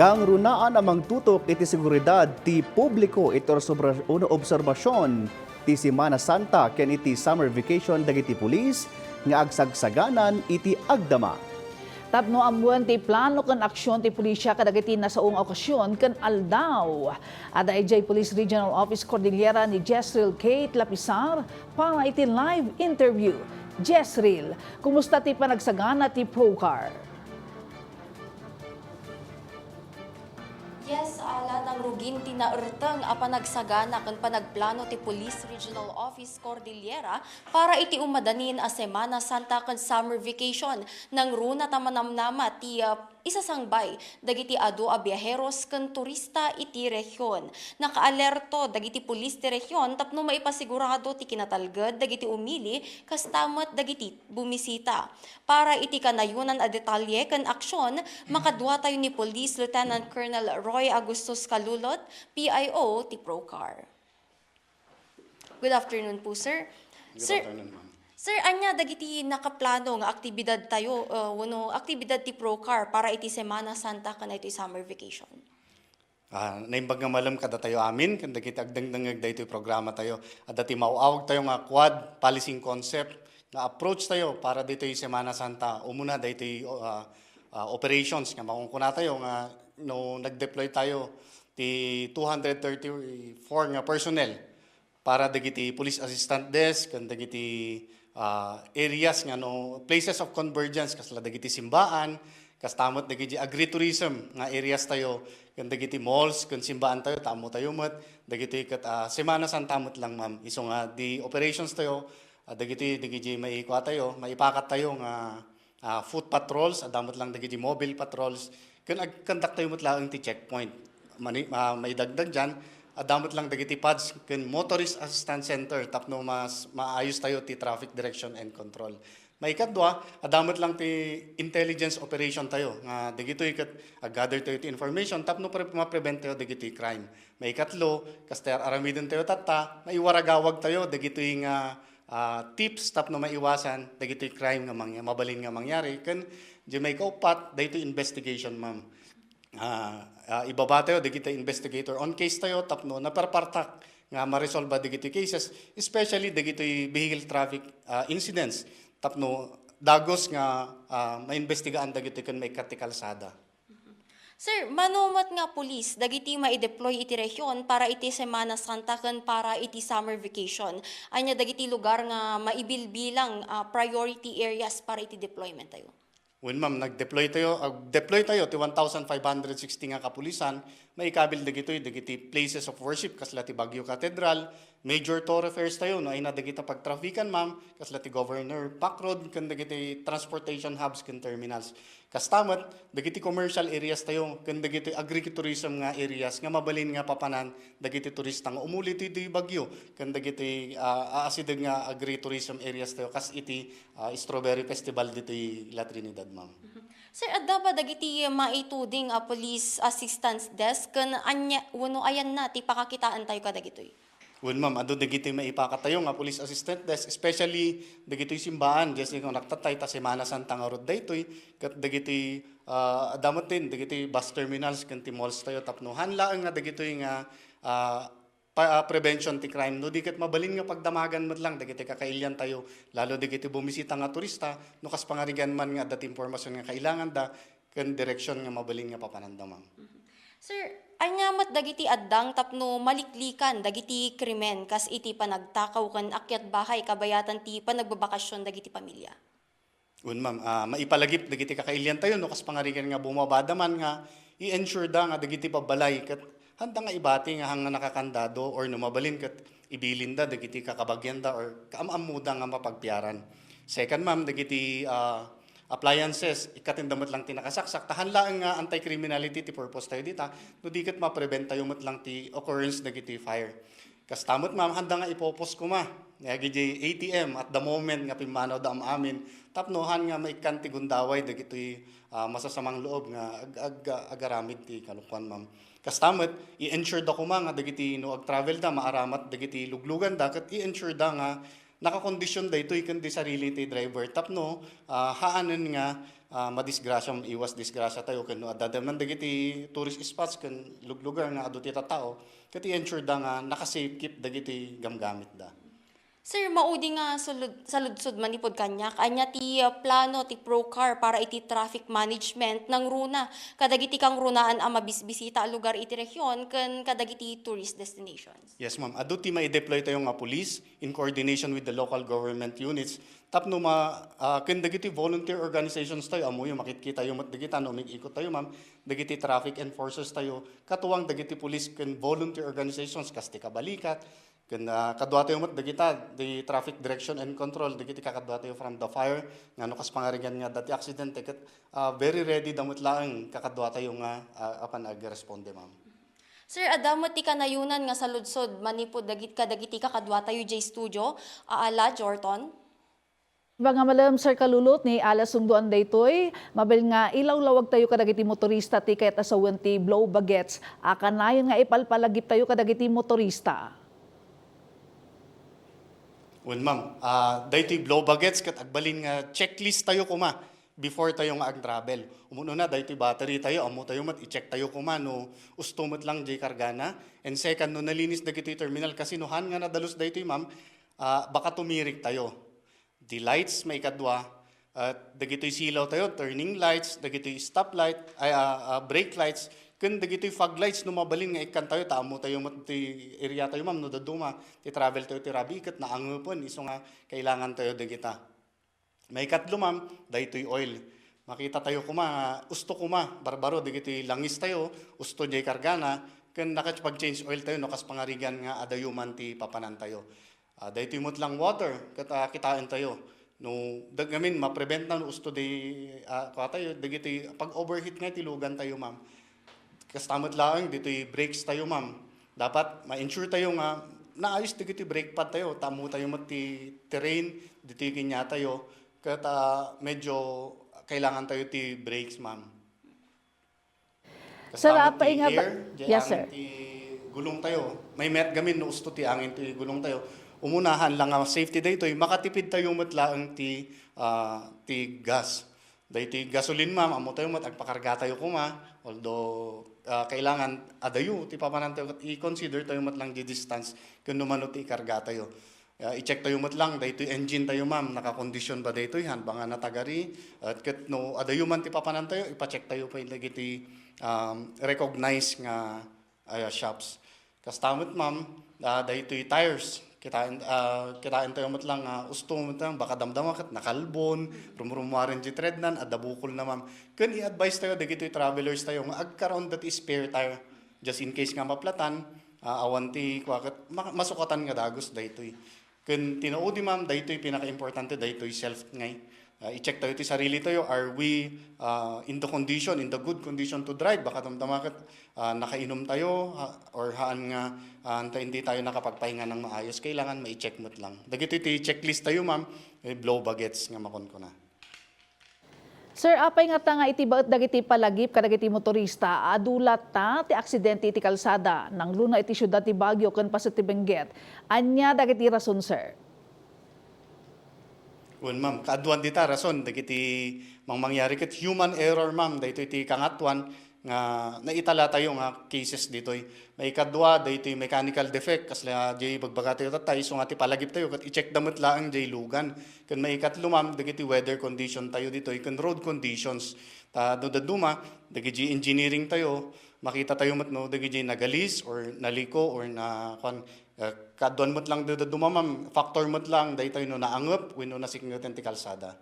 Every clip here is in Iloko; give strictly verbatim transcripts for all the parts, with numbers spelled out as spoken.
Kangrunaan a mangtutok iti seguridad ti publiko iti obserba-, uno obserbasion ti Semana Santa ken iti summer vacation dagiti pulis nga agsagsaganan iti agdama. Tapno ammoen ti plano ken aksion ti pulisya kadagiti nasao nga okasion ken aldaw, adda idiay Police Regional Office Cordillera ni Jezreel Kate Lapisar para iti live interview. Jezreel, kumusta ti panagsagana ti Procar? Yes, ala, nangrugin ti naerteng a panagsagana ken panagplano ti Police Regional Office Cordillera para iti umadanin a Semana Santa ken summer vacation. Nangruna ta manamnama ti, ah, isasangbay dagiti adu a biaheros ken turista iti rehion. Nakaalerto dagiti pulis ti rehion tapno maipasigurado ti kinatalged dagiti umili kasta met dagiti bumisita. Para iti kanayonan a detalye ken aksion, makaduatayo ni Police Lieutenant Colonel Roy Augustus Calulot, P I O ti Procar. Good afternoon po, sir. Good Sir, afternoon, ma'am. Sir, ania dagiti nakaplano nga aktibidad tayo, uh, wenno aktibidad ti Procar para iti Semana Santa ken iti summer vacation? Ah, naimbag nga malem kadatayo amin ken dagiti agdengdengngeg daytoy programa tayo. Adda ti maaw-awag tayo nga quad policing concept nga approach tayo para ditoy Semana Santa. Umuna daytoy, ah, ah, operations nga makunkuna tayo nga no nag-deploy tayo ti two hundred thirty-four nga personnel para dagiti police assistant desk ken dagiti, ah, areas nga no places of convergence, kasla dagiti simbaan, kasta met dagiti agritourism nga areas tayo, ken dagiti malls ken simbaan tayo, ta ammo tayo met dagiti ket, ah, Semana Santa met lang, ma'am. Isu nga di operations tayo, ah, dagiti, dagiti maikua tayo, maipakat tayo nga ah, foot patrols, adda met lang dagiti mobile patrols, ken agkandaktayo met laeng ti checkpoint. Mani-, ma-, maidagdag diyan, adda met lang dagiti pads ken motorist assistance center tapno mas maayos tayo ti traffic direction and control. Maikadua, adda met lang ti intelligence operation tayo nga dagitoy ket ag-gather tayo ti information tapno pre-, ma-prevent tayo dagiti crime. Maikatlo, kas ti ar-aramiden tayo tatta, maiwaragawag tayo dagitoy nga ah, tips tapno maiwasan dagitoy crime nga mangya-, mabalin nga mangyari. Ken di maikauppat, daytoy investigation, ma'am. Ah, ah, ibaba tayo dagiti investigator on case tayo tapno naparpartak nga maresolba dagiti cases, especially dagiti vehicle traffic, ah, incidents tapno dagos nga, ah, maimbestigaan dagiti ken maikkat ti kalsada. Sir, mano met nga pulis dagiti maideploy iti rehion para iti Semana Santa ken para iti summer vacation? Ania dagiti lugar nga maibilbilang, ah, priority areas para iti deployment tayo? Wen, ma'am, nag-deploy tayo, ah, deploy tayo ti one thousand five hundred sixty nga kapulisan, maikabil dagitoy dagiti places of worship kasla ti Baguio Cathedral, major thoroughfares tayo, no, ay na dagiti pagtrafikan, ma'am, kasla ti Governor Park Road, ken dagiti transportation hubs ken terminals. Kasta met, dagiti commercial areas tayo, ken dagiti agritourism nga areas nga mabalin nga papanan dagiti turista nga umuli ti, ti Baguio, ken dagiti, ah, aasideg nga agritourism areas tayo, kas iti, ah, Strawberry Festival ditoy La Trinidad, ma'am. Sir, adda ba dagiti maituding a police assistance desk ken anya, wenno ayanna ti pakakitaan tayo kadagitoy? Wen, ma'am, adu dagiti maipakatayo nga police assistant desk, especially dagitoy simbaan, just like naktatay ta Semana Santa ngarud daytoy, ket dagiti, ah, adda met din dagiti bus terminals ken ti malls tayo tapno han laeng nga dagitoy nga, ah, pa-, ah, prevention ti crime, no di ket mabalin nga pagdamagan met lang dagiti kakailian tayo, lalo dagiti bumisita nga turista, no kas pangarigan man nga adda ti impormasyon nga kailanganda, ken direksyon nga mabalin nga papananda, ma'am. Sir, ania met dagiti addang tapno maliklikan dagiti krimen kas iti panagtakaw ken akyat bahay kabayatan ti panagbabakasyon dagiti pamilya? Wen, ma'am, ah, maipalagip dagiti kakailian tayo no kas pangarigan nga bumabada man nga i-ensure da nga dagiti babbalay ket handa nga ibati nga hanga nakakandado or no mabalin ket ibilin da dagiti kakabagian da or kaam-ammo da nga mapagpiaran. Second, ma'am, dagiti, ah, appliances, ikkaten da met lang ti nakasaksak. Ta han laeng nga anti-criminality ti purpose tayo dita, no di ket ma-prevent tayo met lang ti occurrence dagiti fire. Kasta met, ma'am, handa nga ipopos koma. Nga dagiti A T M at the moment nga pimmanaw da am-amin, tapno han nga maikkan ti gundaway dagitoy, ah, masasamang loob nga ag-, ag-, agaramid ti kalokuan, ma'am. Kasta met, i-ensure da koma nga dagiti no ag-travel da, maaramat dagiti luglugan da, ket i-ensure da nga nakakondisyon daytoy ken di sarili ti driver tapno, ah, haanen nga, ah, madisgrasya, iwas disgrasyatayo ken no adda man dagiti tourist spots ken luglugar nga adu ti tattao, ket i-ensure da nga naka-safe keep dagiti gamgamitda. Sir, maudi nga sulud-, saludsod manipud kaniak, ania ti, ah, plano ti Procar para iti traffic management nangruna kadagiti kangrunaan a mabisbisita a lugar iti rehion ken kadagiti tourist destinations? Yes, ma'am. Adu ti mai-deploy tayo nga police in coordination with the local government units tapno ma-, ah, ken dagiti volunteer organizations tayo, ammoyo, makitkitayo met dagita no umig-ikot tayo, ma'am, dagiti traffic enforcers tayo, katuang dagiti police ken volunteer organizations, kas ti Kabalikat, ken, ah, kaduatayo met dagita, the traffic direction and control, dagiti kakaduatayo from the fire, nga no kas pangarigan nga adda ti aksidente, ket, ah, very ready da met laeng kakaduatayo nga, ah, apan agresponde, ma'am. Sir, adda met ti kanayonan nga saludsod manipud dagit-, kadagiti kakaduatayo jay studio, a, ala, Jorton? Iba nga malem, Sir Kalulot, ni ala sungdoan daytoy, mabalin nga ilawlawag tayo kadagiti motorista ti kayat a sawen ti blow bagets a kanayon nga ipalpalagip tayo kadagiti motorista. Wen, ma'am. Ah, daytoy blow bagets ket agbalin nga checklist tayo koma before tayo nga ag-travel. Umuna, daytoy battery tayo, ammo tayo met, i-check tayo koma no usto met lang jay kargana. And second, no nalinis dagitoy terminal, kasi no han nga nadalus daytoy, ma'am, ah, baka tumirik tayo. Di lights, maikadua, at dagitoy silaw tayo, turning lights, dagitoy stop light, ay, ah, ah, brake lights, ken dagitoy fog lights no mabalin nga ikkan tayo, ta ammo tayo met ti area tayo, ma'am, no dadduma ti travel tayo ti rabii, ket naangepen, isu nga kailangan tayo dagita. Maikatlo, ma'am, daytoy oil. Makita tayo koma, usto koma, barbaro, dagitoy langis tayo, usto jay kargana, ken nakapag-change oil tayo, no, kas pangarigan nga adayo man ti papanan tayo. Ah, daytoy met lang water, ket, ah, kitaen tayo. No, dag-, I mean, ma-prevent na no usto di, ah, kua tayo, dagitoy pag-overheat nga iti lugan tayo, ma'am. Kasta met laeng ditoy brakes tayo, ma'am. Dapat ma-ensure tayo nga naayos dagitoy brake pad tayo, ta ammo tayo met ti terrain, ditoy kaniatayo. Ket, ah, medyo kailangan tayo ti brakes, ma'am. Sir, kasta met ti apay nga ba-, air, jay, yes, angin, sir, ti gulong tayo. Maymayat gamin no usto ti angin ti gulong tayo. Umuna, haan lang nga safety daytoy, makatipid tayo met laeng ti, ah, ti gas. Daytoy gasoline, ma'am, ammo tayo met agpakarga tayo koma, although, ah, kailangan adayo ti papanan tayo, ket i-consider tayo met lang di distance ken no mano ti ikarga tayo. Ah, i-check tayo met lang, daytoy engine tayo, ma'am, nakakondisyon ba daytoy, han ba nga natagari? At ket no adayo man ti papanan tayo, ipa-check tayo pay dagiti, um, recognized nga, ah, shops. Kasta met, ma'am, ah, daytoy tires. Kitaen, ah, kitaen tayo met lang, ah, usto met lang, baka damdama ket nakalbon, rumrumuaren ti thread nan, adda bukol na, ma'am. Ken i-advise tayo dagitoy travelers tayo nga agkaroon dati spare tire just in case nga maplatan, ah, awan ti kua ket ma-, masukatan nga dagus daytoy. Ken ti naudi, ma'am, daytoy pinakaimportante, daytoy self ngay. Ah, i-check tayo ti sarili tayo, are we, ah, in the condition, in the good condition to drive? Baka damdama ket, ah, nakainom tayo, ha, or haan nga, ah, anta indi tayo nakapagpahinga ng maayos. Kailangan ma-check met lang. Dagitoy ti checklist tayo, ma'am, eh, blow bagets nga makunkuna. Sir, apay ngata nga itibaet dagiti palagip kadagiti motorista, adu latta ti aksidente iti kalsada, nangruna iti siudad ti Baguio ken paset ti Benguet? Ania dagiti rason, sir? Wen, ma'am, kaaduan dita rason dagiti mangmangyari ket human error, ma'am, daytoy ti kangatoan nga naitala tayo nga cases ditoy. Maikadua, daytoy mechanical defect, kasla jay bagbaga tayo tatta, isu nga ti palagip tayo, ket i-check da met laeng jay lugan. Ken maikatlo, ma'am, dagiti weather condition tayo ditoy, ken road conditions. Ta no dadduma, dagiti engineering tayo, makita tayo met no dagiti nagalis or naliko or na, kuan, eh, kaaduan met lang dadduma, ma'am, factor met lang, daytoy no naangep wenno nasikngeten ti kalsada.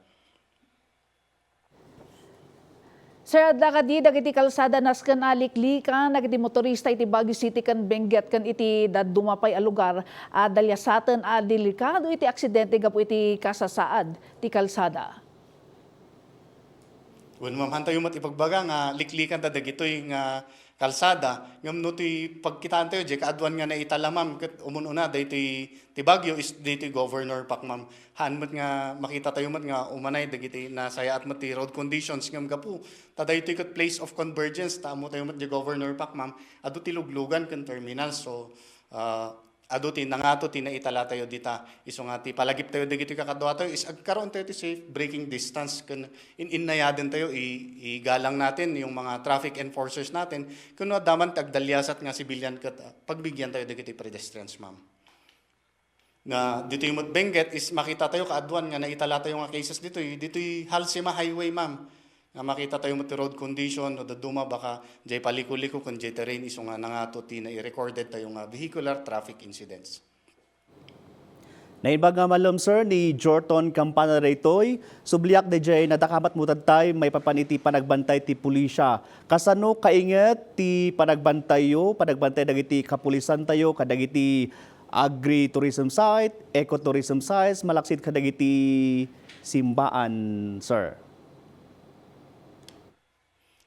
Sir, adda kadi dagiti kalsada nasken a liklikan dagiti motorista iti Baguio City ken Benguet ken iti dadduma pay a lugar a daliasaten a delikado iti aksidente gapu iti kasasaad ti kalsada? Wen, ma'am, hantayo met ibagbaga nga liklikan ta dagitoy nga kalsada. Ngem no ti pagkitaan tayo, jay kaaduan nga naitala, ma'am, ket umun-una, daytoy ti Baguio is daytoy Governor Park, ma'am. Haan met nga makita tayo met nga umanay dagiti nasayaat met ti road conditions ngem gapu ta daytoy ket place of convergence, ta ammo tayo met di Governor Park, ma'am. Adu ti luglugan ken terminal. So, ah, adu ti nangato ti naitalatayo dita. Isu nga ti palagiptayo dagitoy kakaduatayo is agkaroontayo ti safe braking distance ken in-innayadantayo, i-, igalang natin yung mga traffic enforcers natin. Ken no adda man ti agdaliasat nga civilian ket, ah, pagbigyantayo dagitoy pedestrians, ma'am. Nga ditoy met Benguet is makitatayo kaaduan nga naitalatayo nga cases ditoy, ditoy Halsema Highway, ma'am. Nga makitatayo met ti road condition, no dadduma baka jay paliko-liko ken jay terrain isu nga nangato ti nai-recorded tayo nga vehicular traffic incidents. Naimbag nga malem, sir, ni Jorton Campana daytoy. Subliak dayjay nadakamat mo tattay maipapan iti panagbantay ti pulisya. Kasano kainget ti panagbantayyo, panagbantay dagiti kapulisantayo kadagiti agritourism site, ecotourism sites, malaksid kadagiti simbaan, sir?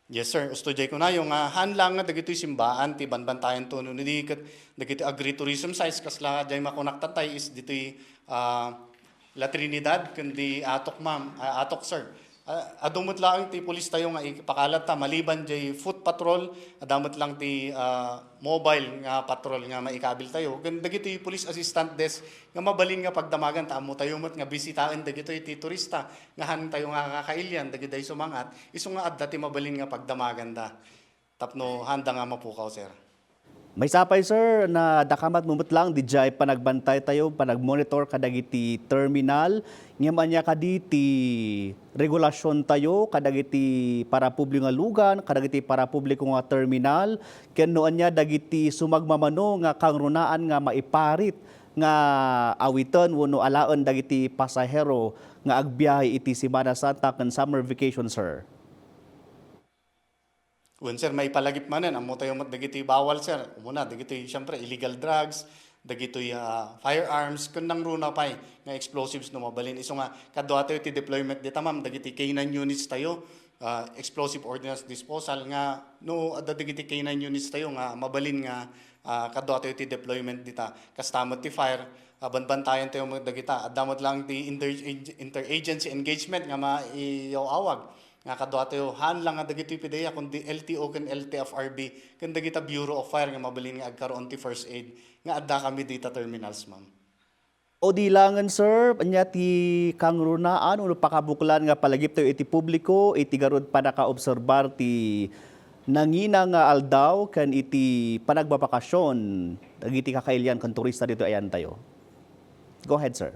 Yes, sir. Usto jay kunayo nga haan lang nga dagitoy simbaan ti banbantayan to, no, di ket dagitoy agritourism sites, kasla jay makunak tattay is ditoy, ah, La Trinidad, ken di Atok, ma'am, ah, Atok, sir. Ah, adu met laeng ti pulis tayo nga ipakalatta maliban jay foot patrol, adda met lang ti, ah, mobile nga patrol nga maikabil tayo. Ken dagitoy police assistant desk nga mabalin nga pagdamagan ta ammo tayo met nga bisitaen dagitoy ti turista nga haan tayo nga kakailian dagiti sumangat, isu nga adda ti mabalin nga pagdamaganda tapno haanda nga mapukaw, sir. Maysa pay, sir, nadakamat mo met lang didiay panagbantay tayo, panagmonitor kadagiti terminal, ngem ania kadi ti regulasyon tayo kadagiti parapubliko nga lugan, kadagiti parapubliko nga terminal, ken no ania dagiti sumagmamano nga kangrunaan nga maiparit nga awiten wenno alaen dagiti pasahero nga agbiyahe iti Semana Santa ken summer vacation, sir? Wen, sir, maipalagip manen, ammo tayo met dagiti bawal, sir. Umuna, dagiti, siyempre, illegal drugs, dagitoy, ah, firearms, ken nangruna pay nga explosives no mabalin. Isu nga, kadua tayo ti deployment dita, ma'am, dagiti K nine units tayo, ah, explosive ordnance disposal nga no adda dagiti K nine units tayo nga mabalin nga, ah, kadua tayo ti deployment dita. Kasta met ti fire, ah, banbantayan tayo met dagita. Adda met lang ti inter-, interagency engagement nga maiyaw-awag. Nga kadua tayo, haan lang nga dagitoy PDEA, kundi L T O ken L T F R B, ken dagita Bureau of Fire nga mabalin nga agkaroon ti first aid nga adda kami dita terminals, ma'am. O di langen, sir, ania ti kangrunaan wenno pakabuklan nga palagiptayo iti publiko iti garud pannakaobserbar ti nangina nga aldaw ken iti panagbabakasyon dagiti kakailian ken turista ditoy ayantayo? Go ahead, sir.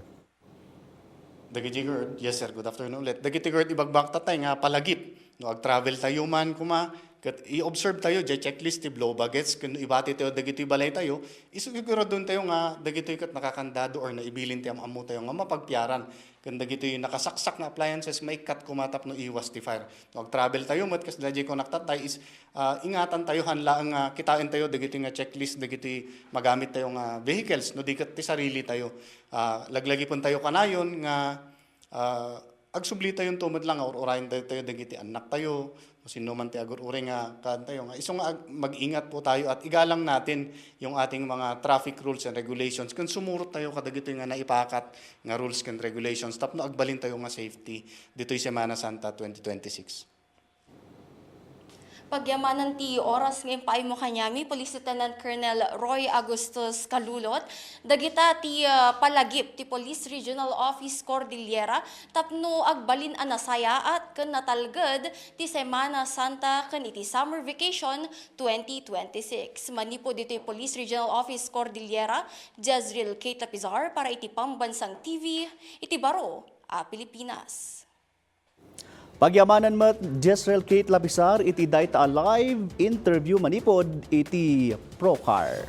Dagiti gurd, yes, sir, good afternoon ulit. Dagiti gurd ibagbagta tayo nga palagip. No, ag-travel tayo man, kuma, ket i-observe tayo, jay checklist ti blow baggets, ken ibati tayo, dagiti balay tayo, isiguradon tayo nga dagitoy ket nakakandado or naibilin ti am-ammo tayo nga mapagpiaran. Ken dagitoy nakasaksak nga appliances, maikkat kuma tapno iwas ti fire. No, ag-travel tayo, met kas dagiti connected tayo is, ah, ingatan tayo, han laeng nga kitaen tayo, dagitoy nga checklist, dagitoy magamit tayo nga vehicles, no, di ket ti sarili tayo. Ah, laglagipen tayo kanayon nga, ah, agsubli tayo to met lang nga ur-urayen tayo, tayo dagiti annak tayo, o sino man ti agur-uray nga kaan tayo, nga isu nga ag-, mag-ingat po tayo at igalang natin yung ating mga traffic rules and regulations. Kung sumurot tayo kadagitoy nga naipakat nga rules and regulations, tapno agbalin tayo nga safety ditoy Semana Santa twenty twenty-six. Pagyamanan ti oras nga impaaymo kaniami, Police Lieutenant Colonel Roy Augustus Kalulot, dagita ti, ah, palagip ti Police Regional Office Cordillera tapno agbalin a nasayaat ken natalged ti Semana Santa ken iti Summer Vacation twenty twenty-six. Manipud ditoy Police Regional Office Cordillera, Jezreel Kate Lapizar para iti Pambansang T V, iti baro a Pilipinas. Pagyamanan met, Jezreel Kate Lapizar, iti dayta a live interview manipud iti Procar.